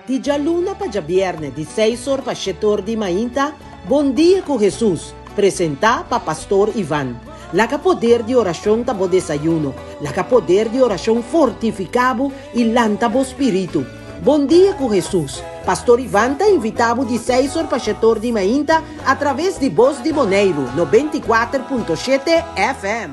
Di djaluna pa djabièrnè di seis or pa shete or di mainta, Bon Dia ku Hesus, presentá pa Pastor Ivan. Laga poder di orashon ta bo desayuno. Laga poder di orashon fortifiká bo i lanta bo spiritu. Bon Dia ku Hesus, Pastor Ivan ta invitá bo di seis or pa shete or di mainta atraves di Bos di Boneiru 94.7 FM.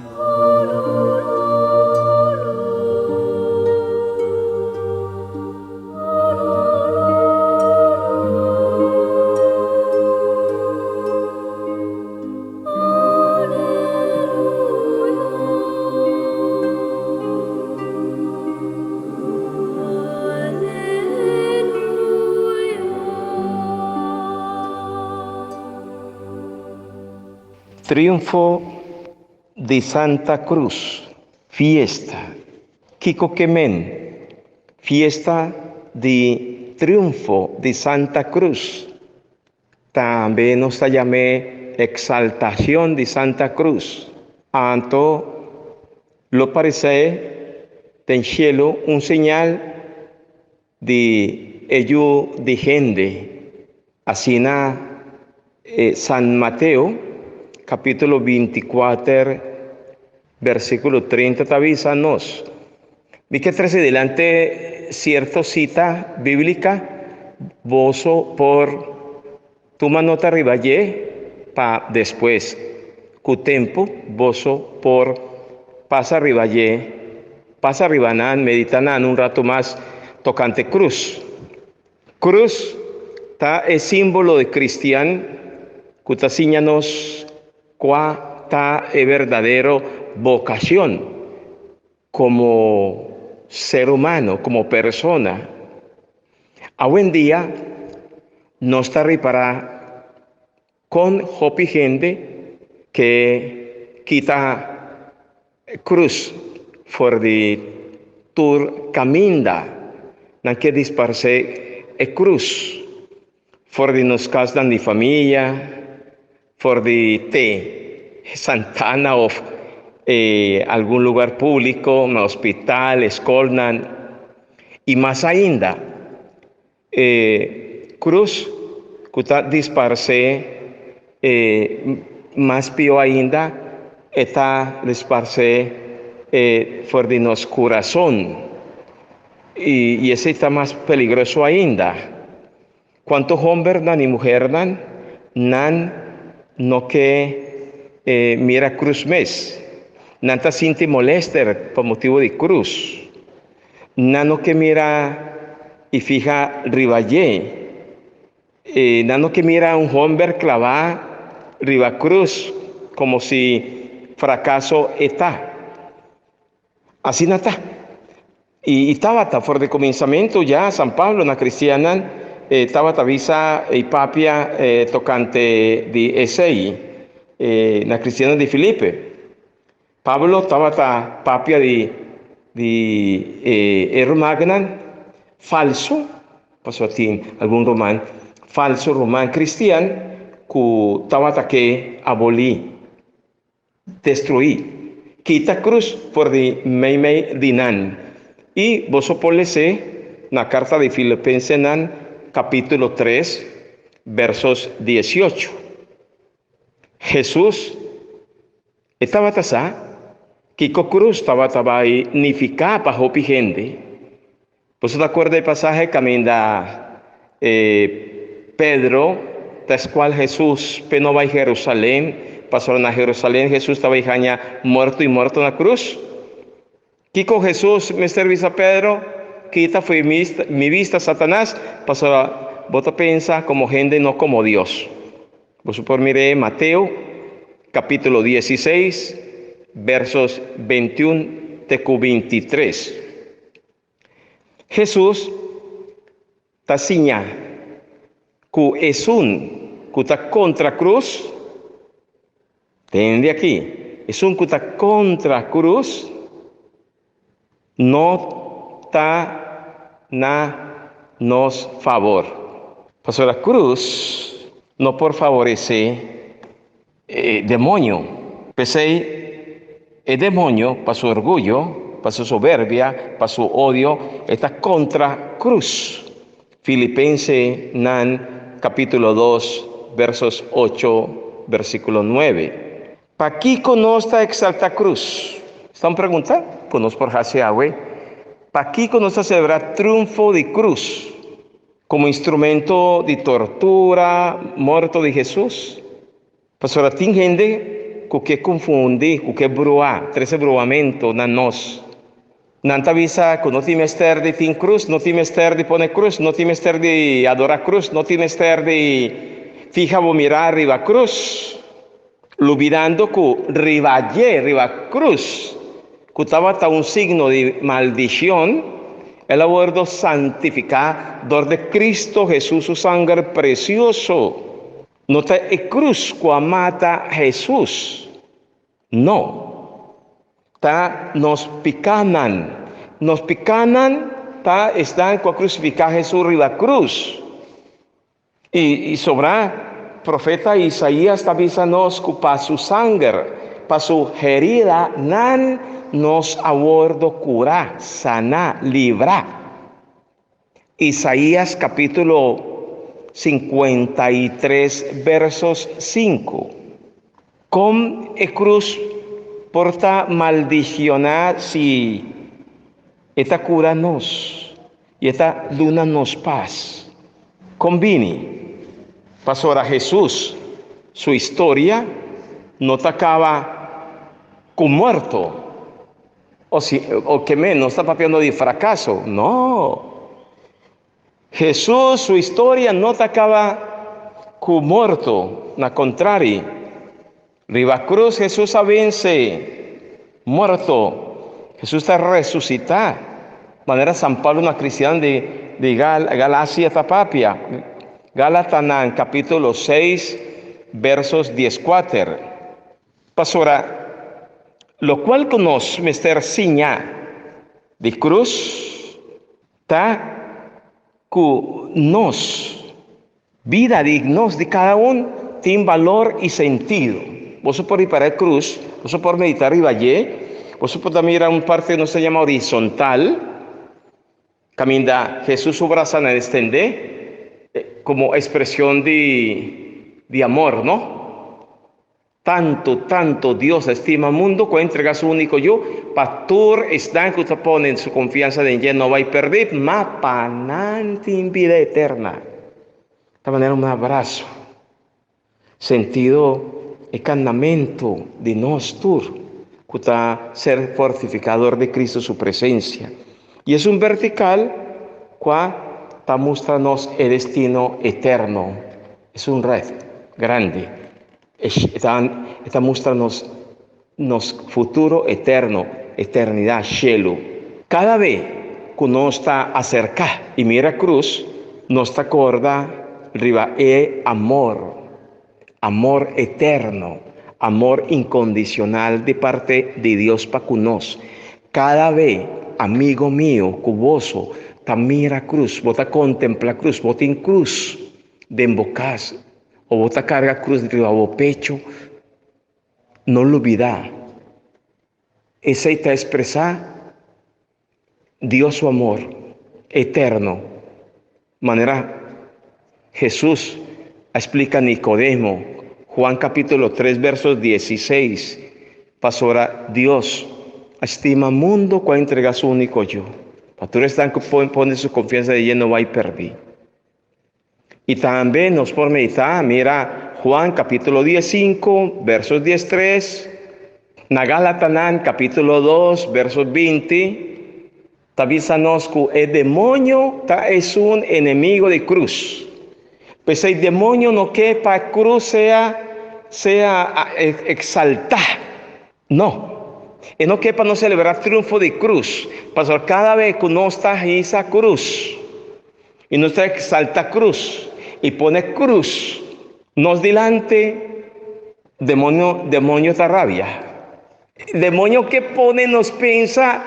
Triunfo di Santa Cruz, fiesta. Kiko ke men fiesta di triunfo di Santa Cruz? Tambe nos ta yam'é exaltacion di Santa Cruz. Anto lo paresé den cielo un señal di e Yu di hende. Asina San Mateo capítulo 24 versículo 30 ta bisa nos. Mi ke trese delante cierto cita bíblica, boso por tuma nota riba dje pa despues cu tempo boso por pasa riba dje, pasa riba nan, medita nan un rato mas tocante cruz. Cruz ta e símbolo di cristian cu ta siña nos cua ta e berdadero vocacion como ser humano, como persona. Awendia nos ta ripara con hopi hende ke kita cruz for di tur caminda. Nan ke disparce e cruz for di nos casnan di famia, for di te santana of algun lugar publico, na hospital, scolnan y mas ainda. E cruz cu ta disparce e mas pio ainda e ta disparce e for di nos curazon y esey ta mas peligroso ainda. Cuanto hombernan y muhernan nan no ke mira cruz mes, nan ta sinti molester pa motibo di cruz. Nan no ke mira i fiha riba dje. E nan no ke mira un homber klavá riba krus komo si frakaso e ta. Asina ta. I tabata for di kuminsamentu ya San Pablo na kristiannan e tabata bisa i papia tokante di esei na kristiannan di Filipe. Pablo tabata papia di di e e rumannan falso, pasobra tin algun ruman falso, ruman cristian cu tabata ke aboli, destrui, kita cruz for di meimei di nan. Y boso por lese na carta di Filipensenan capitulo 3 versos 18. Hesus E tabata sa kiko krus tabata bai nifiká pa hopi hende. Boso ta kòrda e pasahe kaminda e Pedro ta skual Hesus p'e no bai Herusalèn, pasobra na Herusalèn Hesus ta bai haña morto i morto na krus? Kiko Hesus mester bisa Pedro? Kita fo'i mi bista, Satanas, pasobra bo ta pensa komo hende, no komo Dios. Boso por mir'é Mateo kapítulo 16, versos 21 te ku 23. Hesus ta siña ku esun ku ta kontra krus, Tende aki, esun ku ta kontra krus no ta na nos fabor. Pasobra krus no por faboresé e demoño. P'esei e demoño, pa su orguyo, pa su soberbia, pa su odio, e ta kontra krus. Filipensenan capítulo 2, versos 8, versículo 9. Pakiko nos ta exalta cruz? Esta un pregunta cu nos por haci awe. Pakiko nos ta celebra triunfo di cruz como instrumento di tortura, morto di Jesus? Pasobra tin hende ku ke konfundi, ku ke bruá, trese bruamentu na nos. Nan ta bisa ku no tin mester di tin krus, no tin mester di pone krus, no tin mester di adorá krus, no tin mester di fiha bo mirá riba krus, lubidando ku riba dje, riba krus, ku tabata un signo di maldishon, el a wòrdu santifiká dor di Kristu Hesus su sanger presioso. No ta e krus ku a mata Hesus. No. Ta nos pikánan. Nos pikánan ta esnan ku a krusifiká Hesus riba krus. I sobrá profeta Isaías ta bisa nos ku pa su sanger, pa su heridanan nos a wòrdu kurá, saná, librá. Isaías capítulo 53 versos 5. Con e cruz por ta maldicioná si e ta cura nos y e ta duna nos paz? Con bini? Pasobra Jesús su historia no ta caba cu muerto. O si, o ke men, no ta papiando di frakaso. No. Hesus su historia no ta kaba ku morto. Na kontrari, riba krus Hesus a vense morto. Hesus ta resusitá. Manera San Pablo na kristian di, di Gal, Galasia ta papia. Galatanan kapítulo 6, versos 14. Pasobra lokual ku nos mester siña di krus ta ku nos bida di nos di kada un tin balor i sentido. Boso por ripará e krus, boso por meditá riba dje, boso por ta mira un parti ku nos ta yama horizontal, kaminda Hesus su brasanan extendé komo ekspreshon di amor, no? Tantu, tantu Dios a stima mundu ku a entregá su úniko Yu, pa tur esnan ku ta pone su konfiansa den dje no bai pèrdí, ma pa nan tin bida eterna. Ta manera un abraso, sentido e kandamentu di nos tur ku ta ser fortifiká dor di Kristu su presensia. I esun vertikal kua ta mustra nos e destino eterno. Esun red grandi. E ta mustra nos nos futuro eterno, eternidat, shelu. Kada be ku nos ta aserká i mira krus, nos ta korda riba e amor, amor eterno, amor inkondisional di parte di Dios pa ku nos. Kada be, amigo mio, ku boso ta mira krus, bo ta kontemplá krus, bo tin krus den bo kas, O bo ta karga krus riba bo pecho? No lubidá, esei ta ekspresá Dios su amor eterno, manera Hesus a splika Nikodemo, Juan kapítulo 3 verso 16, pasobra Dios a stima mundu ku a entregá su úniko Yu, pa tur esnan ku pone su konfiansa den dje no bai pèrdí. I tambe nos por meditá, mira Juan capítulo 15, versos 13, na Galatanan capítulo 2, versos 20, ta bisa nos ku e demonio ta esun enemigo di cruz. P'esei demonio no ke pa cruz sea sea exaltá. No. E no ke pa nos selebrá triunfo di cruz, pasobra kada bes ku nos ta hisa cruz i nos ta exalta cruz i pone cruz nos dilanti, demonio demonio ta rabia. Demonio ke pone nos pensa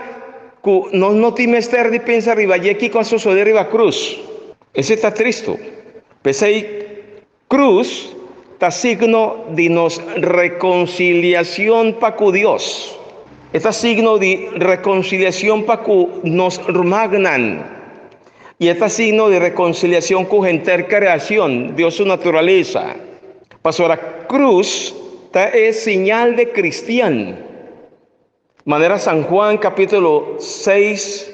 ku nos no tin mester di pensa riba dje kiko a sosode riba cruz. Esei ta tristu. P'esei Cruz ta signo di nos reconciliacion pa cu Dios. E ta signo di reconciliacion pa cu nos rumannan. I e ta signo di rekonsiliashon ku henter kreashon, Dios su naturalesa. Pasobra krus ta e siñal di kristian. Manera San Juan kapítulo seis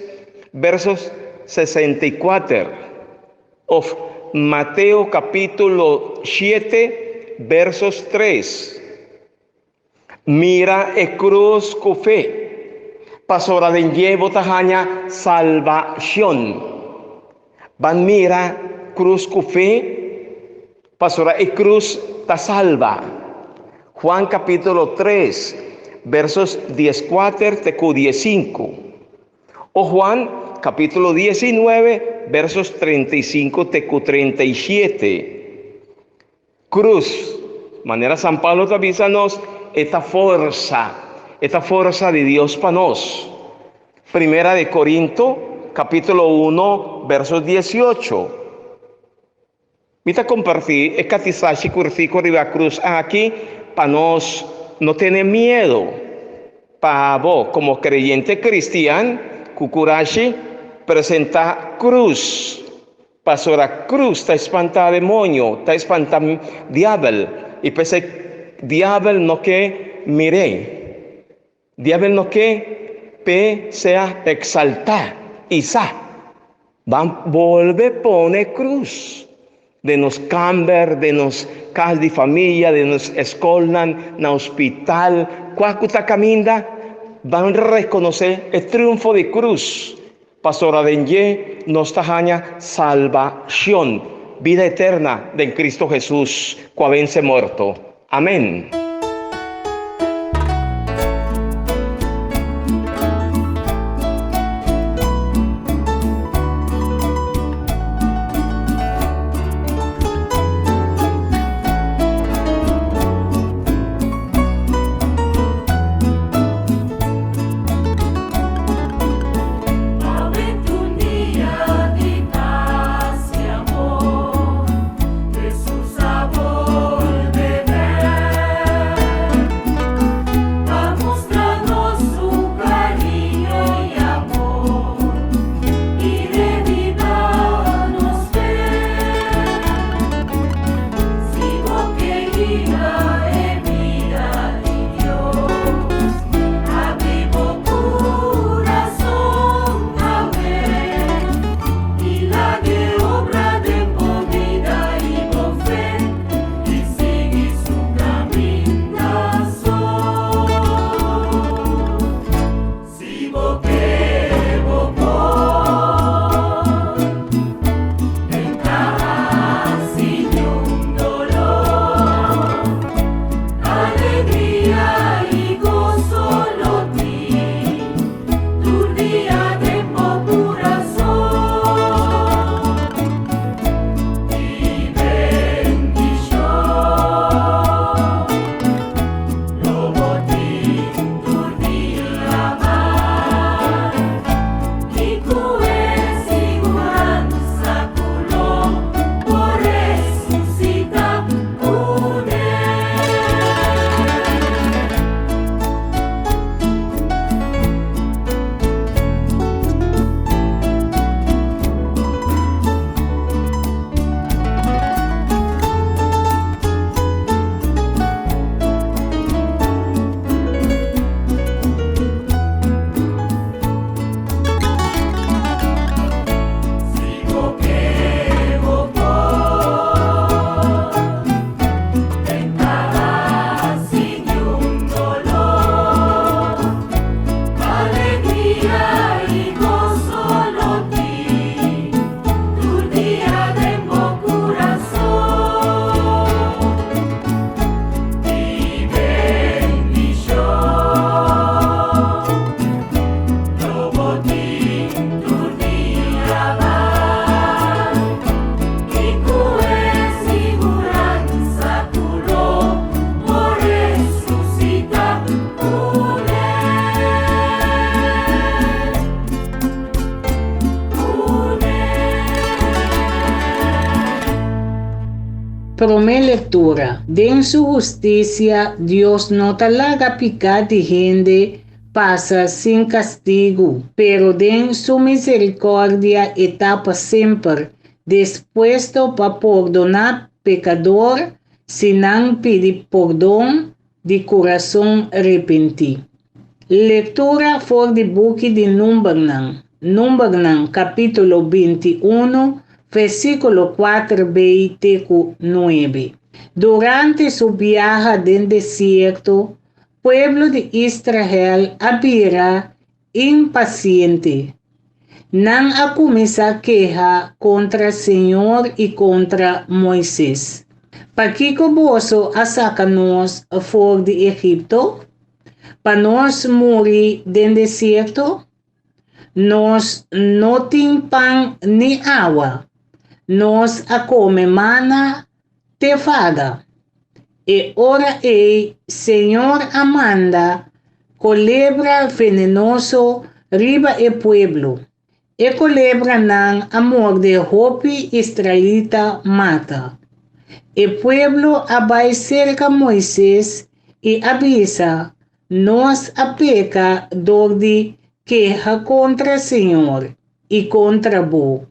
versos 64 òf Mateo kapítulo shete versos tres. Mira e krus ku fe, pasobra den dje bo ta haña salbashon. Ban mira krus ku fe, pasobra e krus ta salba. Juan kapítulo tres, versos dieskuater te ku diesinku. O Juan kapítulo 19, versos 35 te ku 37. Cruz, manera San Pablo ta bisa nos, e ta forsa, e ta forsa di Dios pa nos. Primera de Corinto, capítulo 1, verso 18. Mi ta compartí e katisashi kurtiku riba cruz aki pa nos no tene miedo. Pa bo, komo kreyente kristian, ku kurashi presentá cruz. Pasobra cruz ta espanta demonio, ta espanta diabel, y p'esei diabel no ke mir'é. Diabel no ke p'e sea exaltá y sa. Ban bolbe pone cruz den nos kamber, den nos kas di famia, den nos eskolnan, na hospital, kua ku ta kaminda, ban rekonosé e triunfo di cruz. Pasobra den dje nos ta haña salbashon, bida eterna den Cristo Hesus, ku a vense morto. Amen. Promé lektura. Den su hustisia, Dios no ta laga piká di hende. pasa sin kastigu, pero den su miserikòrdia e ta pa semper dispuesto pa pordoná pekador si nan pidi pordon di kurason repentí. Lektura for di buki di Numbernan, Numbernan kapítulo 21, versíkulo 4b te ku 9. Durante su biaha den desierto, pueblo di Israel a bira impasiente. Nan a kuminsá keha kontra Señor i kontra Moises. Pakiko boso a saka nos for di Egipto? Pa nos muri den desierto? Nos no tin pan ni awa. Nos a kome mana te fada. E ora ei Señor a manda kolebra venenoso riba e pueblo. E kolebranan a morde hopi israelita mata. E pueblo a bai serka Moises i a bisa, Nos a peka dor di keha kontra Señor i kontra bo.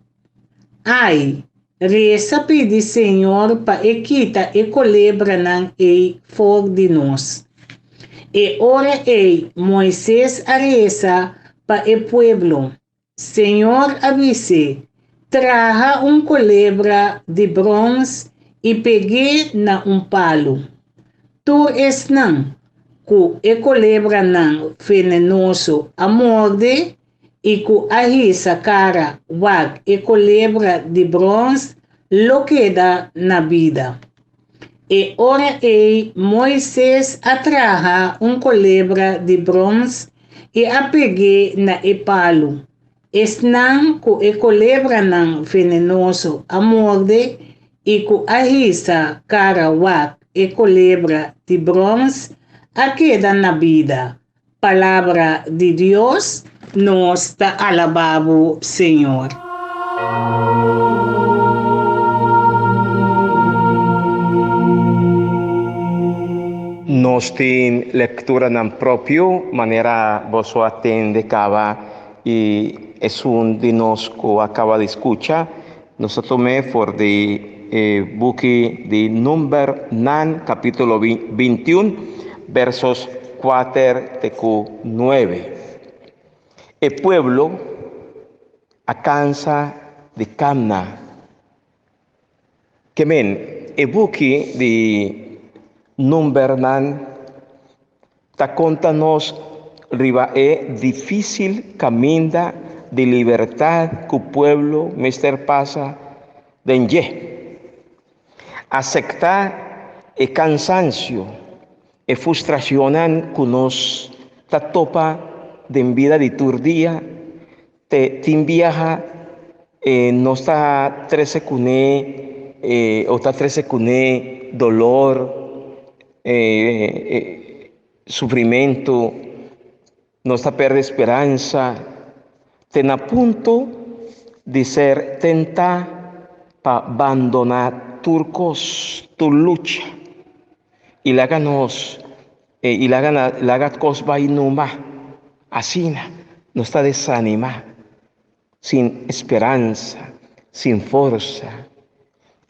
Ai, resa pidi Señor pa e kita e kolebranan ei for di nos. E ora ei Moises a resa pa e pueblo. Señor a bis'é, Traha un kolebra di bròns i peg'é na un palu. Tur esnan ku e kolebranan venenoso a morde i ku a hisa kara wak e kolebra di bròns lo keda na bida. E ora ei Moises a traha un kolebra di bròns i a peg'é na e palu. Esnan ku e kolebranan venenoso a morde i ku a hisa kara wak e kolebra di bròns a keda na bida. Palabra di Dios. Nos ta alabá bo, Señor. Nos tin lekturanan propio, manera boso a tende kaba i esun di nos ku a kaba di skucha. Nos a tum'é for di e buki di Numbernan, kapítulo 21, versos kuater te ku nuebe. E pueblo a kansa di kamna. Ke men, e buki di Numbernan ta konta nos riba e difísil kaminda di libertat ku pueblo mester pasa den dje. Asektá e kansansio, e frustrashonnan ku nos ta topa den bida di tur dia, te tin biaha nos ta trese kuné o ta trese kuné dolor, sufrimentu, nos ta perde speransa, te na punto di ser tentá pa bandoná tur kos, tur lucha, i laga nos i laga laga kos bai numa. Asina nos ta desanimá, sin speransa, sin forsa.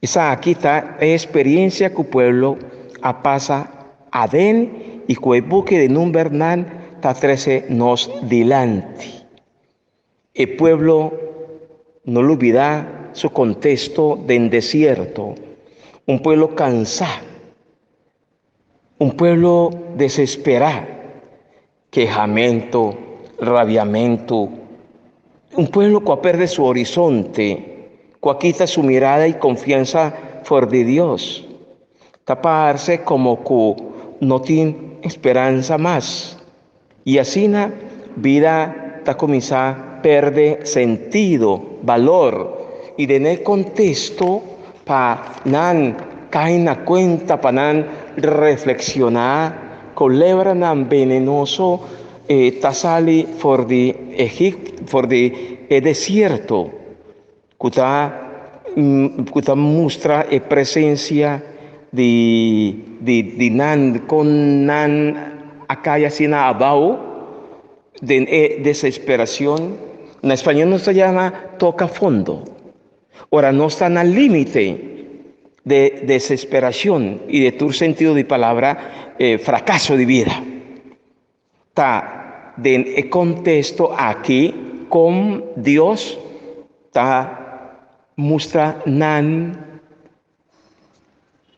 Esaki ta e experiencia ku pueblo a pasa aden i ku e buki di Numbernan ta trese nos dilanti. E pueblo no lubidá su kontesto den desierto, un pueblo kansá, un pueblo desesperá, kehamentu, rabiamentu, un pueblo ku a perde su horizonte, ku a kita su mirada i konfiansa for di Dios. Ta parse komo ku no tin speransa mas. I asina bida ta kuminsá perde sentido, balor. I den e kontesto pa nan kai na kuenta, pa nan reflekshoná, kolebranan venenoso ta sali for di Egipto, for di e desierto, ku ta ku ta mustra e presensia di di di nan, kon nan a kai asina abou. Den e desesperacion, na español nos ta yama toca fondo. Ora nos ta na limite de desesperacion y de tur sentido di palabra fracaso di bida. Ta den e contexto aki con Dios ta mustra nan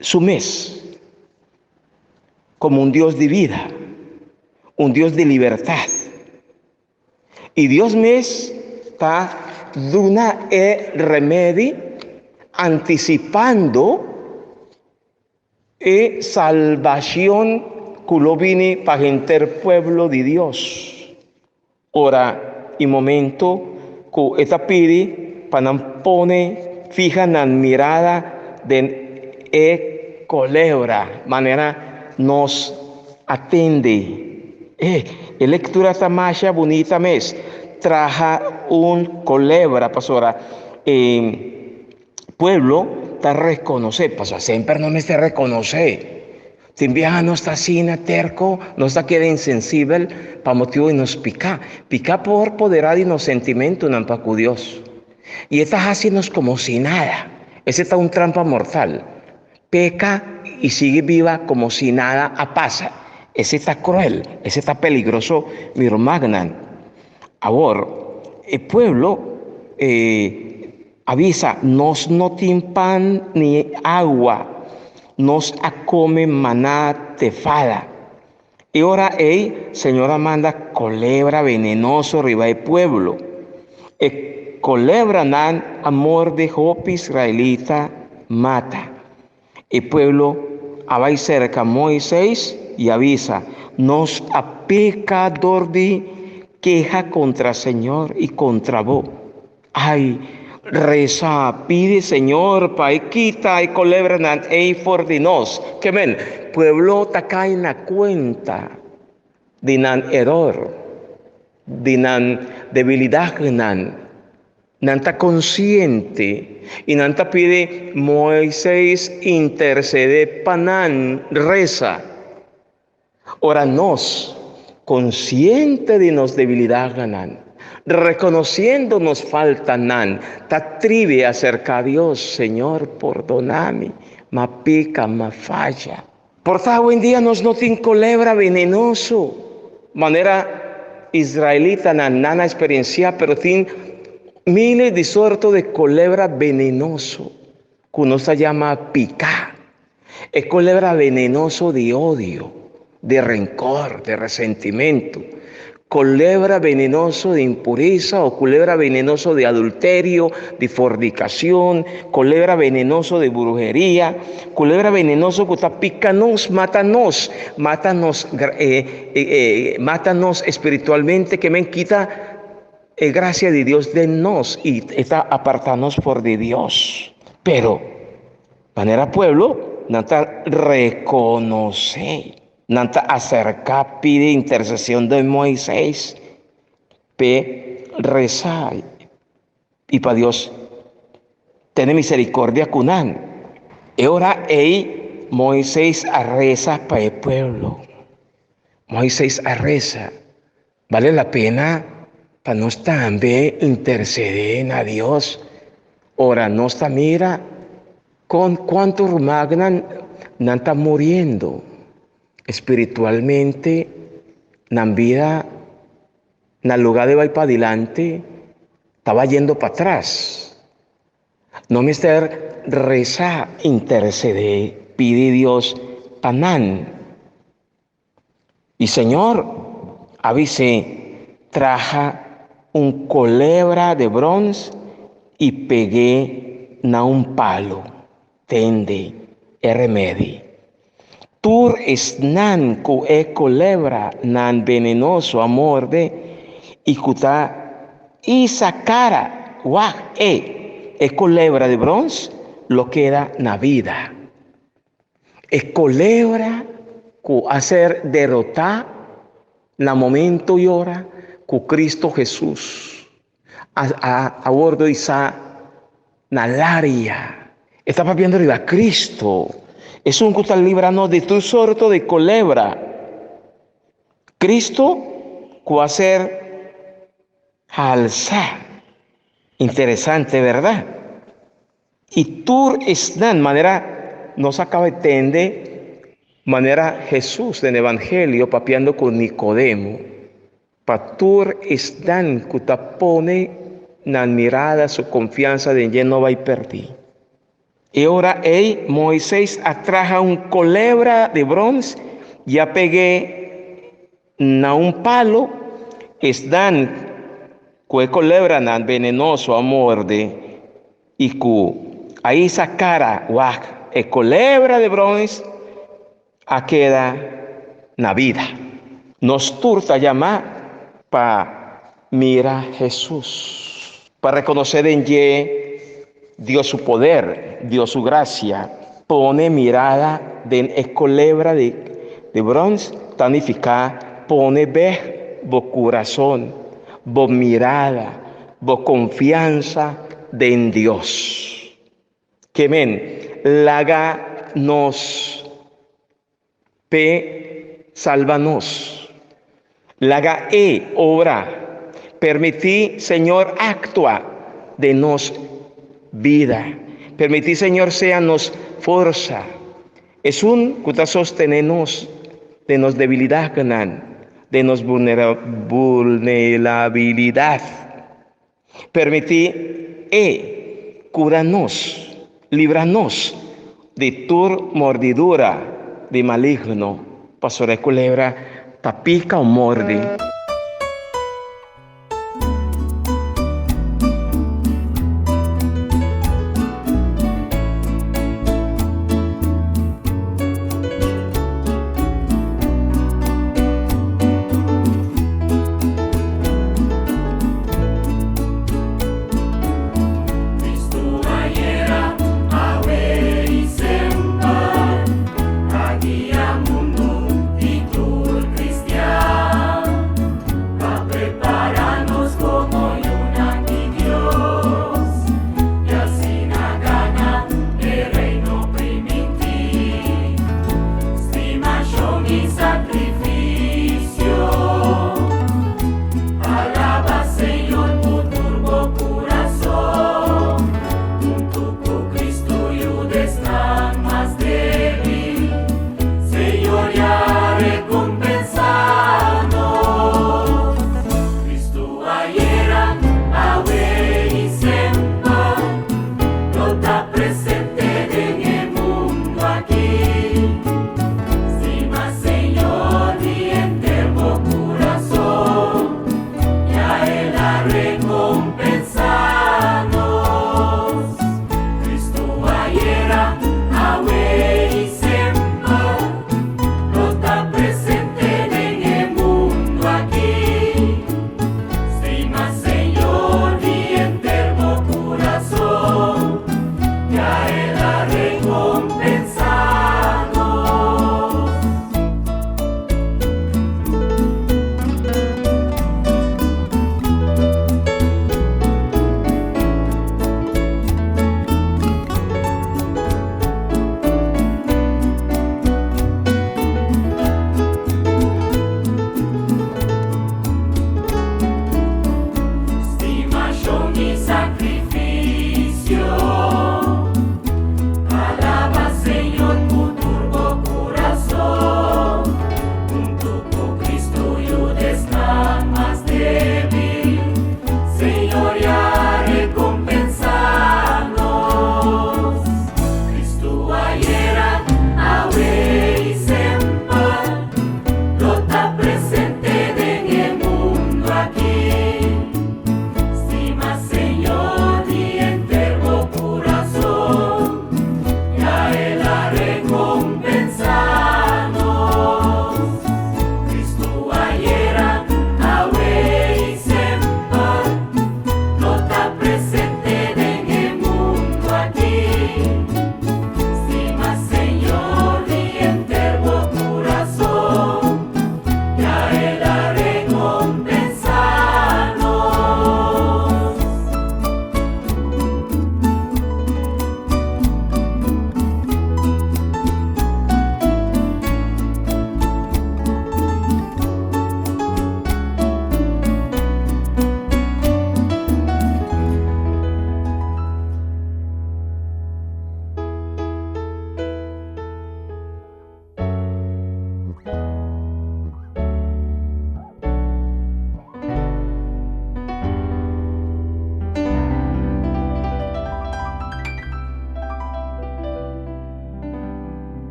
su mes como un Dios di vida, un Dios di libertad. Y Dios mes ta duna e remedi anticipando e salbacion cu lo bini pa henter pueblo di Dios. Ora y momento cu e ta pidi pa nan pone fiha nan mirada den e colebra, manera nos a tende. E, e lectura ta masha bunita mes. Traha un colebra pasobra e pueblo ta reconoce, pasobra semper no mester reconoce. Tin biaha nos ta asina terko, nos ta keda insensibel pa motibu di nos piká. Piká por poderá di nos sentimentunan pa ku Dios, i e ta hasi nos komo si nada. Esei ta un trampa mortal. Peka i sigui biba komo si nada a pasa. Esei ta kruel, esei ta peligroso, mi rumannan. Awor, e pueblo a bisa, Nos no tin pan ni agua, nos a come maná tefada. E ora ei Señor a manda colebra venenoso riba e pueblo. E colebranan a morde hopi israelita mata. E pueblo a bai serka Moises i a bisa, Nos a peka dor di keha kontra señor i kontra bo. Ai, resa, pidi señor pa e kita e kolebranan ei for di nos. Ke men, pueblo ta kai na kuenta di nan eror, di nan debilidatnan. Nan ta konsiente i nan ta pidi Moises intersedé pa nan resa. Ora nos, konsiente di nos debilidatnan, rekonosiendo nos faltanan, ta tribi aserká Dios, Señor, pordoná mi, m'a peka, m'a faya. Por ta awendia nos no tin kolebra venenoso manera israelitanan nan a eksperensiá, pero tin miles di sorto di kolebra venenoso ku nos ta yama piká. E kolebra venenoso di odio, di renkor, di resentimentu. Culebra venenoso di impuresa o culebra venenoso di adulterio, di fornicacion, culebra venenoso di bruheria, culebra venenoso cu ta pica nos, mata nos, mata nos, eh, eh, eh, mata nos espiritualmente, que men kita e gracia di Dios den nos y ta aparta nos for di Dios. Pero, manera pueblo, nan ta reconoce. Nan ta aserká pidi intersesion den Moises p'e resa i pa Dios tene miserikordia ku nan. E ora ei Moises a resa pa e pueblo. Moises a resa. Bale la pena pa nos tambe intersedé na Dios ora nos ta mira kon kuantu rumannan nan ta muriendo espiritualmente, nan bida na lugá di bai padilanti ta bayendo patras. No mester resa, intersedé, pidi Dios pa nan. I Señor a bis'é, Traha un kolebra de brons i peg'é na un palu. Tende e remedi. Tur esnan ku e kolebranan benenoso a morde i ku ta isa kara wak e e kolebra de brons lo keda na bida. E kolebra ku a ser derotá na momento i ora ku Kristu Hesus a a wòrdu isá na laria. E ta papiando riba Kristu, esun ku ta libra nos di tur sorto di kolebra. Kristu. ku a ser halsá. Interesante, bèrdat? I tur esnan, manera nos a kaba di tende, manera Hesus den Evangelio papiando ku Nikodemo, pa tur esnan ku ta pone nan mirada, su konfiansa den dje no bai pèrdí. E ora ei Moises a traha un kolebra di brons i a peg'é na un palu. Esnan ku e kolebranan venenoso a morde i ku a hisa kara wak e kolebra di brons a keda na bida. Nos tur ta yamá pa mira Hesus, pa rekonosé den dje Dios su poder, Dios su grasia. Pone mirada den e kolebra di brons ta nifiká pone bèk bo kurason, bo mirada, bo konfiansa den Dios. Ke men laga nos p'e salba nos. Laga e obra. Permití Señor aktua den nos bida. Permití Señor sea nos forsa. Esun ku ta sostené nos den nos debilidatnan, den nos vulnerabilidat. Permití E kura nos, libra nos di tur mordidura di maligno, pasobra e kulebra ta pika o mordi.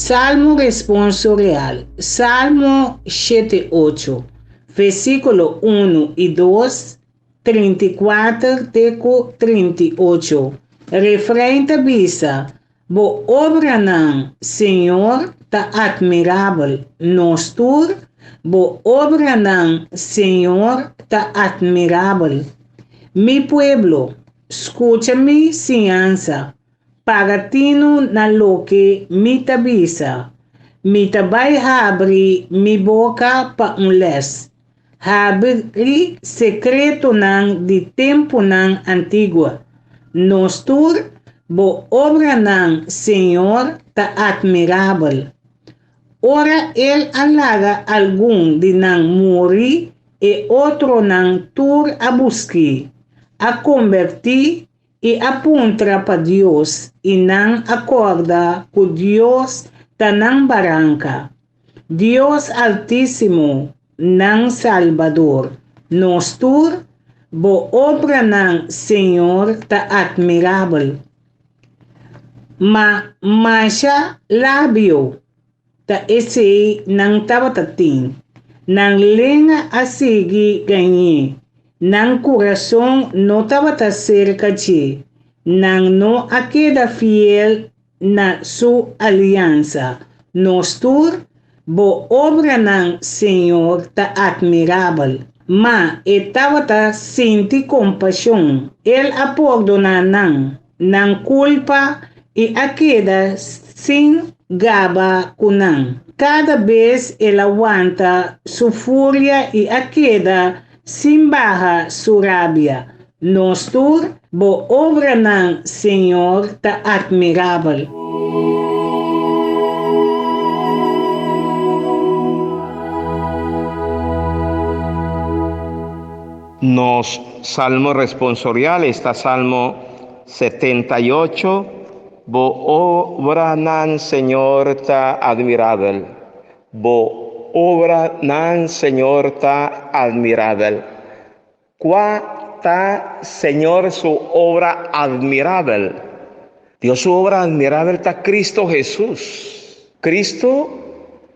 Salmo responsorial, Salmo 78, versíkulo 1 i 2, 34 te ku 38. Refrein ta bisa, Bo obranan, Señor, ta atmirabel. Nos tur, Bo obranan, Señor, ta atmirabel. Mi pueblo, skucha mi siñansa. Paga tinu na loke mi ta bisa. Mi ta bai habri mi boka pa un lès. Habri sekretonan di tempunan antiguo. Nos tur, bo obranan, Señor, ta atmirabel. Ora el a laga algun di nan muri, e otronan tur a busk'é, a kombertí i a puntra pa Dios, i nan a kòrda ku Dios ta nan baranka, Dios Altísimo, nan Salbador. Nos tur, bo obranan, Señor, ta atmirabel. Ma masha labio Ta esei nan tabata tin. Nan lenga a sigui gañ'é. Nan kurason no tabata serka dje. Nan no a keda fiel na su aliansa. Nos tur, bo obranan, Señor, ta atmirabel. Ma e tabata sinti kompashon. El a pordoná nan. Nan kulpa i a keda sin gaba ku nan. Kada bes el a wanta su furia i a keda sin baha su rabia. Nos tur, bo obranan, Señor, ta atmirabel. Nos salmo responsorial esta Salmo 78, Bo obranan, Señor, ta admirabel. Bo obranan, Señor, ta admirabel. Kua ta Señor su obra admirabel? Dios su obra admirabel ta Cristo Jesús. Cristo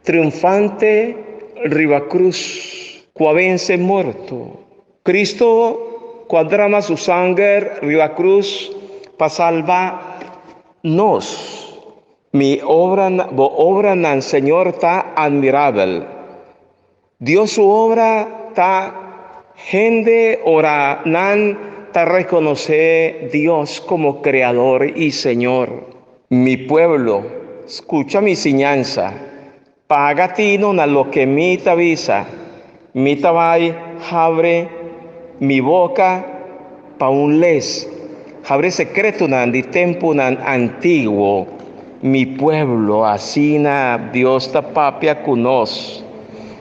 triunfante riba cruz, cu a vence morto. Cristo cu a drama su sanger riba cruz pa salba nos. Mi obra, bo obranan, Señor, ta admirabel. Dios su obra ta hende ora nan ta rekonosé Dios komo Kreador i Señor. Mi pueblo, skucha mi siñansa, paga tino na loke mi ta bisa. Mi ta bai habri mi boka pa un les, habri sekretonan di tempunan antiguo. Mi pueblo, asina Dios ta papia ku nos.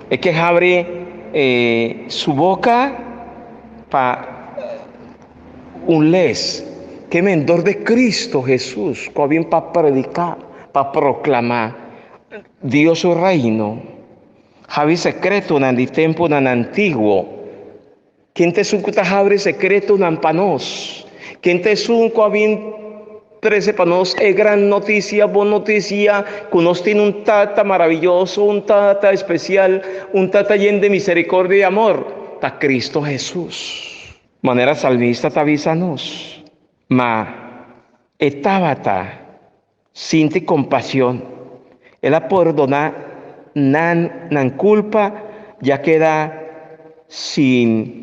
E ke habri su boka pa un les, ke men dor de Cristo Jesus ku a bin pa prediká, pa proklamá Dios su reino. Habri sekretonan di tempunan antiguo. Ken ta esun ku ta habri sekretonan pa nos? Ken ta esun ku a bin trese pa nos e gran notisia, bon notisia, ku nos tin un Tata maraviyoso, un Tata espesial, un Tata yen di miserikordia i amor? Ta Kristu Hesus. Manera salmista ta bisa nos, Ma e tabata Sinti compasion. El a pordona nan nan culpa ya keda sin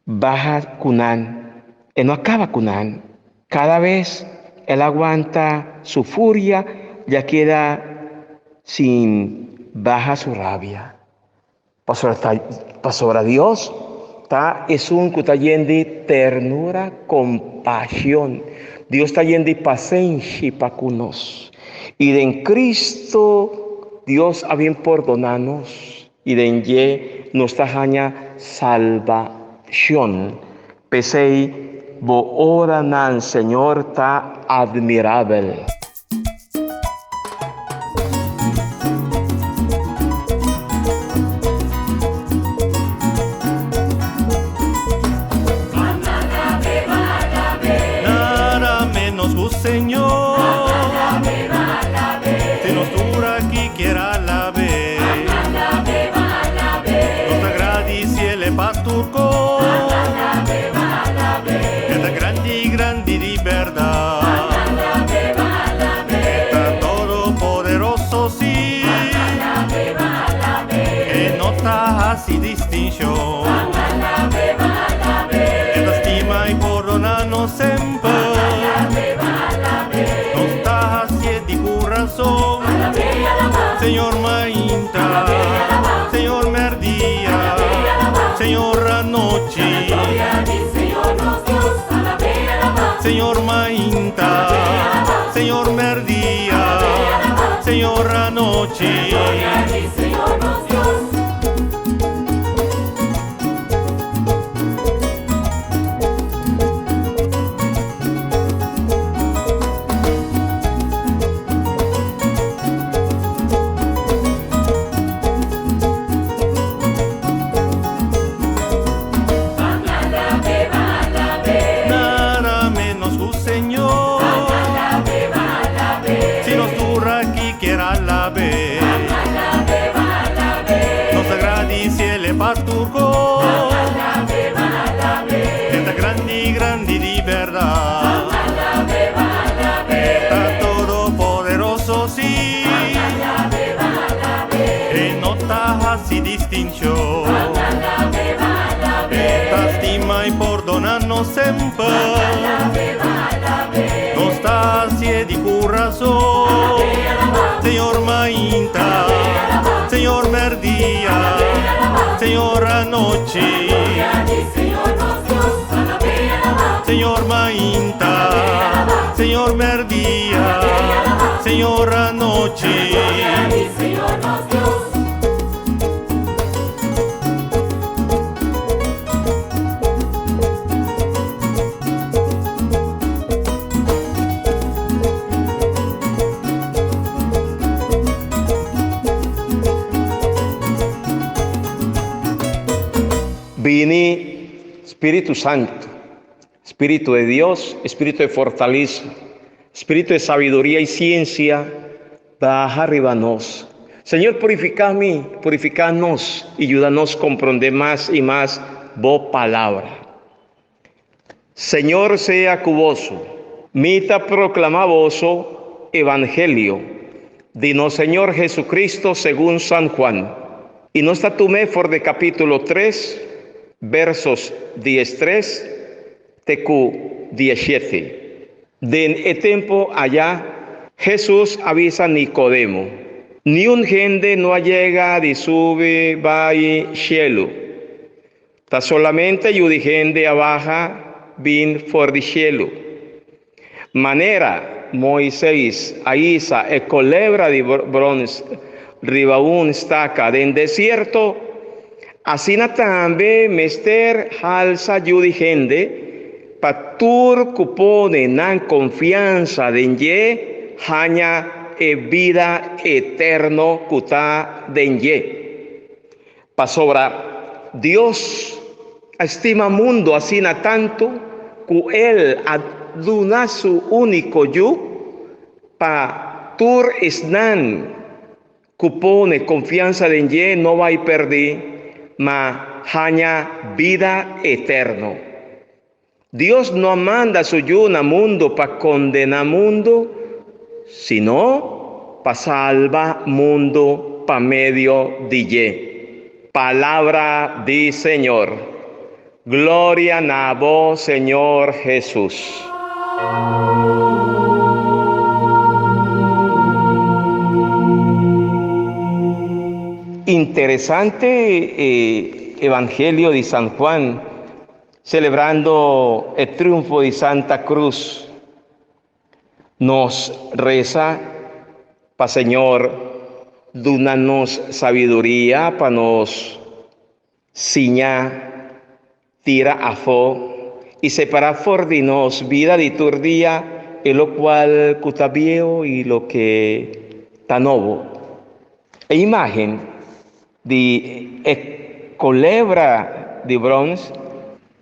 baha cu nan. E no a caba cu nan. Cada bes el a wanta su furia ya keda sin baha su rabia. Pasobra Dios ta esun ku ta yen di ternura, kompashon. Dios ta yen di pasenshi pa ku nos. I den Kristu Dios a bin pordoná nos i den dje nos ta haña salbashon. P'esei bo oranan, Señor, ta admirabel. Nada menos ku Señor. turco. Esta grande, grande di verdad. Está todopoderoso, sí. Que no está así distinción. Esta estima y perdona siempre. No está así de corazón. Señor Mainta, Señor Merdía, Señor Anoche. Señor Mainta, Señor Merdía, Señor Anoche. Nada menos que Señor. Si nos dura aquí quiera la ve. Nos agradece el paturco. Esta grande, grande de verdad. Está todopoderoso, sí. Que no está así distinción. Esta estima y perdonarnos siempre. No está así de corazón. Señor Mainta, Señor Merdía, Señor Anoche. Señor Mainta, Señor Merdía, Señor Anoche. Vini Espíritu Santo, Espíritu de Dios, Espíritu de fortaleza, Espíritu de sabiduría y ciencia, baja arriba nos. Señor, purificame, purificanos y ayúdanos a comprender más y más vo palabra. Señor sea cuboso, mita proclamavoso evangelio, dino Señor Jesucristo según San Juan. Y no está tu for de capítulo 3, versos 13, TQ 17. Den e tempo allá, Jesús avisa a Nicodemo, ni un gente no llega de sube va y cielo. Ta solamente gente abaja vin for di cielo. Manera Moisés aisa e colebra de bronce riba un estaca den desierto, así también mester halsa gente patur cupone nan confianza den ye haña e vida eterno kuta den ye. Pasobra Dios estima mundo así na tanto ku él aduna su único yu pa tur esnan cupone confianza den ye no va a perder ma haña vida eterno. Dios no manda su yuna mundo pa condenar mundo, sino pa salva mundo pa medio de ye. Palabra di Señor. Gloria a vos, Señor Jesús. Interesante Evangelio de San Juan, celebrando el triunfo de Santa Cruz. Nos reza pa Señor, dúnanos sabiduría pa nos siña, tira a fo y separa for de nos vida de tur día, en lo cual cuta viejo y lo que ta novo. E imagen de e culebra de bronce,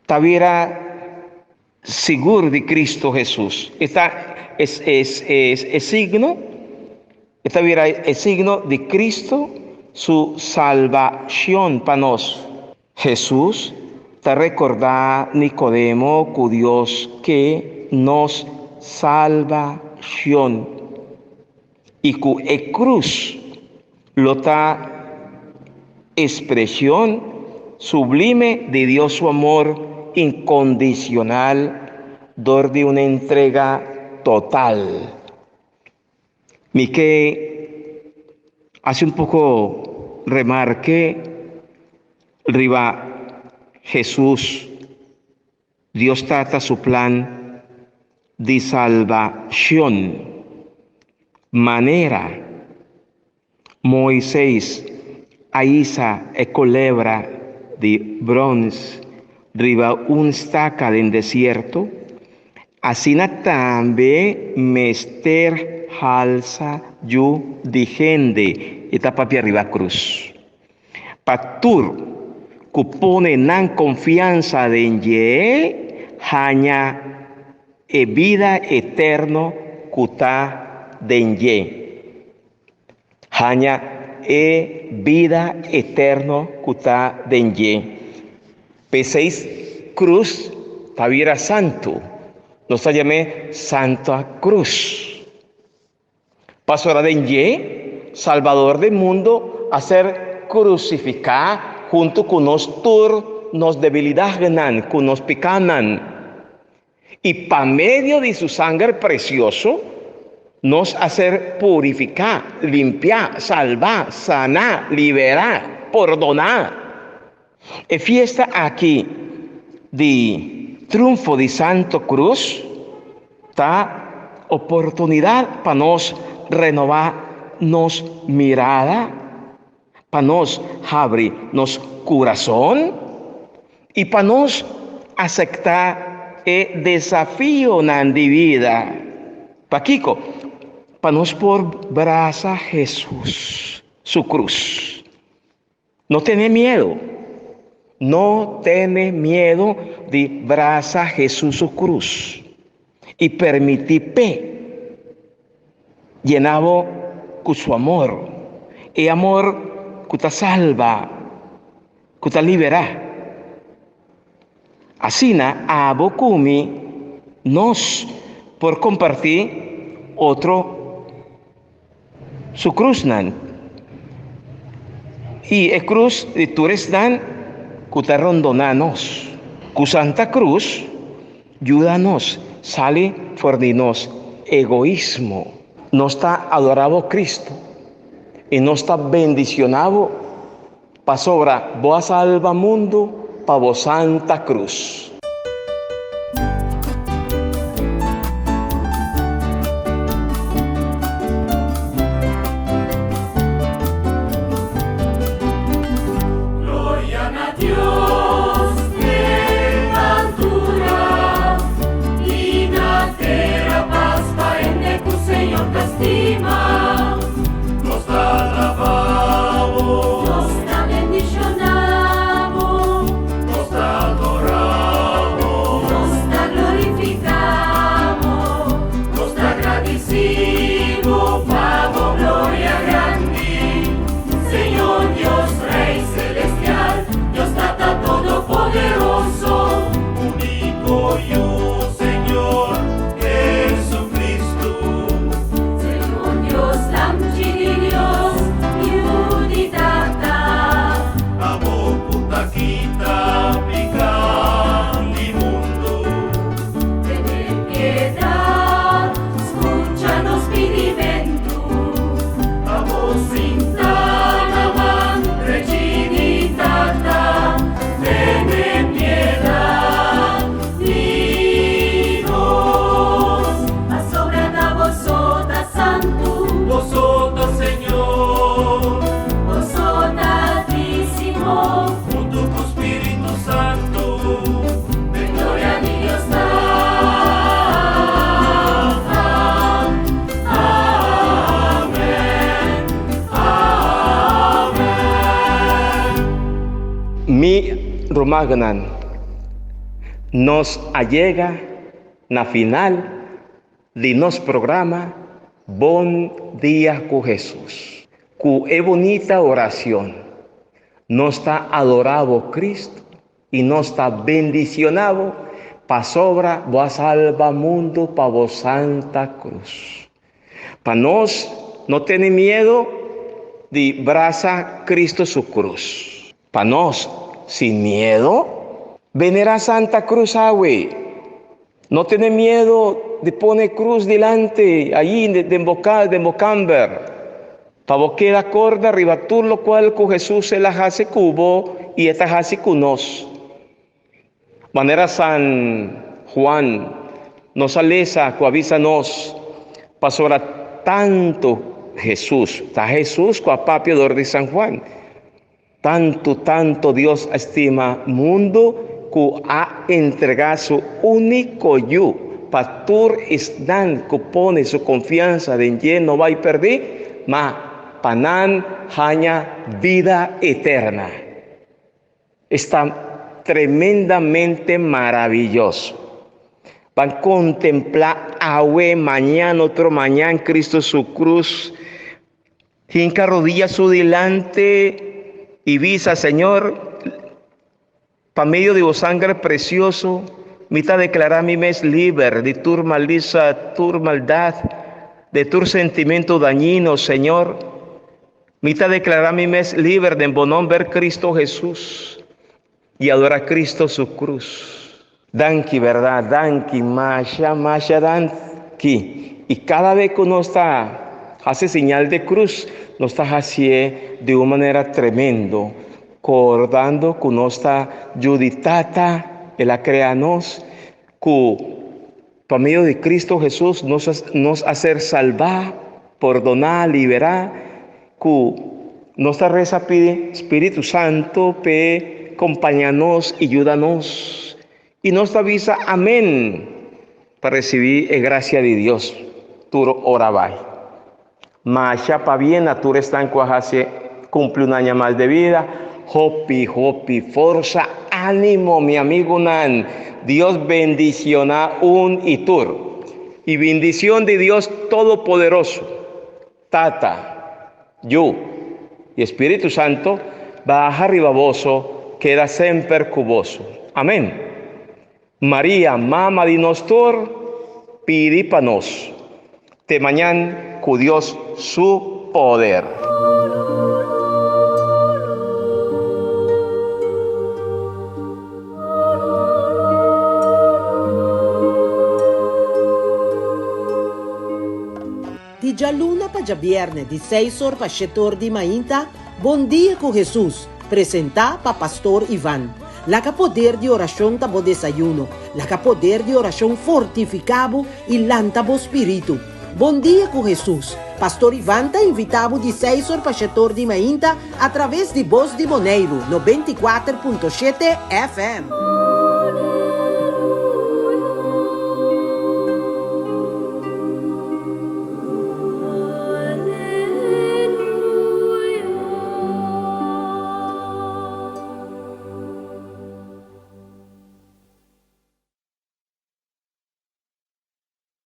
tavira seguro de Cristo Jesús. Esta es signo, esta viera el signo de Cristo, su salvación para nos. Jesús Ta rekordá Nikodemo ku Dios ke nos salbashon i ku e krus lo ta ekspreshon sublime di Dios su amor inkondisional dor di un entrega total. Mi ke hasi un poko remarke riba Hesus, Dios Tata su plan di salbashon. Manera Moises a hisa e kolebra di brons riba un staka den desierto, asina tambe mester halsa Yu di hende, e ta papia riba krus, pa tur ku pone nan konfiansa den dje haña e bida eterno ku ta den dje. Haña e bida eterno ku ta den dje. P'esei krus ta bira santu. Nos ta yam'é Santa Krus. Pasobra den dje, Salbador di mundu a ser krusifiká huntu ku nos tur nos debilidatnan, ku nos pikánan. I pa medio di su sanger presioso, nos a ser purifiká, limpiá, salbá, saná, liberá, pordoná. E fiesta aki di Triunfo di Santo Cruz ta oportunidat pa nos renobá nos mirada, pa nos habri nos kurason i pa nos aseptá e desafionan di bida. Pakiko? Pa nos por brasa Hesus su krus. No tene miedu. No tene miedu di brasa Hesus su krus i permití p'e Yena bo ku su amor, e amor ku ta salba, ku ta liberá. Asina abo ku mi nos por kompartí otro su krusnan i e krus di tur esnan ku ta rondoná nos. Ku Santa Krus Yuda nos sali for di nos egoismo. Nos ta adorá bo Cristo i nos ta bendicioná bo pasobra bo a salba mundu pa bo Santa Cruz. Gloria na Dios den altura i na tera pas pa hende ku Señor ta stima. Nos ta alabá bo. Nos ta bendishoná bo. Nos ta adorá bo. Nos ta glorifiká bo. Nos ta gradisí bo pa bo gloria grandi. Señor Dios Rey Celestial, Dios Tata Todopoderoso. Único Yu, Señor Jesucristo. Señor Dios, Lamchi di Dios, Yu di Tata. Abo cu ta kita pica di mundo. Tene piedad, scucha nos pidimentu. Abo sinta na man drechi di Tata, tene piedad di nos. Pasobra ta bo so ta santu. Bo so ta Señor. Bo so ta Altísimo. Huntu ku Spiritu Santu. Den gloria di Dios Tata. Amen. Amen. Mi rumannan, nos a yega na final di nos programa Bon Dia ku Hesus. Ku e bunita oracion nos ta adora bo Cristo. I nos ta bendiciona bo pasobra bo a salba mundo pa bo santa cruz. Pa nos no tene miedo di brasa Cristo su cruz. Pa nos sin miedo venera Santa Cruz awe. No tene miedo di pone cruz dilanti ayi den bo cas, den bo camber. Pa bo keda corda riba tur locual cu Jesus el a haci cu bo y e ta haci cu nos. Manera San Juan nos a lesa cu a bisa nos, pasobra tanto Jesus, ta Jesus cu a papia dor di San Juan, Tantu, tantu Dios a stima mundu ku a entregá su úniko Yu pa tur esnan ku pone su konfiansa den dje no bai pèrdí, ma pa nan haña bida eterna. Esta tremendamente maraviyoso! Ban kontemplá awe, mañan, otro mañan Cristo su krus. Hinca rodilla su dilante y bisa, Señor, pa medio di bo sangre precioso, mi ta declara mi mes liber di tur malisa, tur maldad, de tur sentimento dañino, Señor. Mi ta declara mi mes liber den bo nomber Cristo Jesús y adora Cristo su cruz. Danki, verdad, danki, masha, masha danki. Y cada vez cu nos ta haci señal de cruz, nos ta hacié di un manera tremendo, cordando cu nos ta yu di Tata, El a crea nos, cu pa medio di Cristo Jesús nos, nos a ser salvá, pordoná, liberá, cu nos ta reza pidi Spiritu Santo p'e compaña nos y yuda nos. Y nos ta bisa amen pa recibi e gracia di Dios tur ora bai. Masha pabien na tur esnan cu a haci cumpli un aña mas de vida. Hopi hopi forsa, animo mi amigunan. Dios bendiciona un y tur. Y bindicion di Dios Todopoderoso, Tata, Yu y Espíritu Santo baha riba boso, keda semper cu boso. Amen. Maria, Mama di nos tur, pidi pa nos. Te mañan cu Dios su poder. Di djaluna pa djabierne di seis or pa shete or di mainta, Bon Dia ku Hesus, presentá pa Pastor Ivan. Laga poder di orashon ta bo desayuno, laga poder di orashon fortifiká bo i lanta bo spiritu. Bon Dia ku Hesus, Pastor Ivan ta invitá bo di seis or pa shete or di mainta atraves di Bos di Boneiru, 94.7 FM.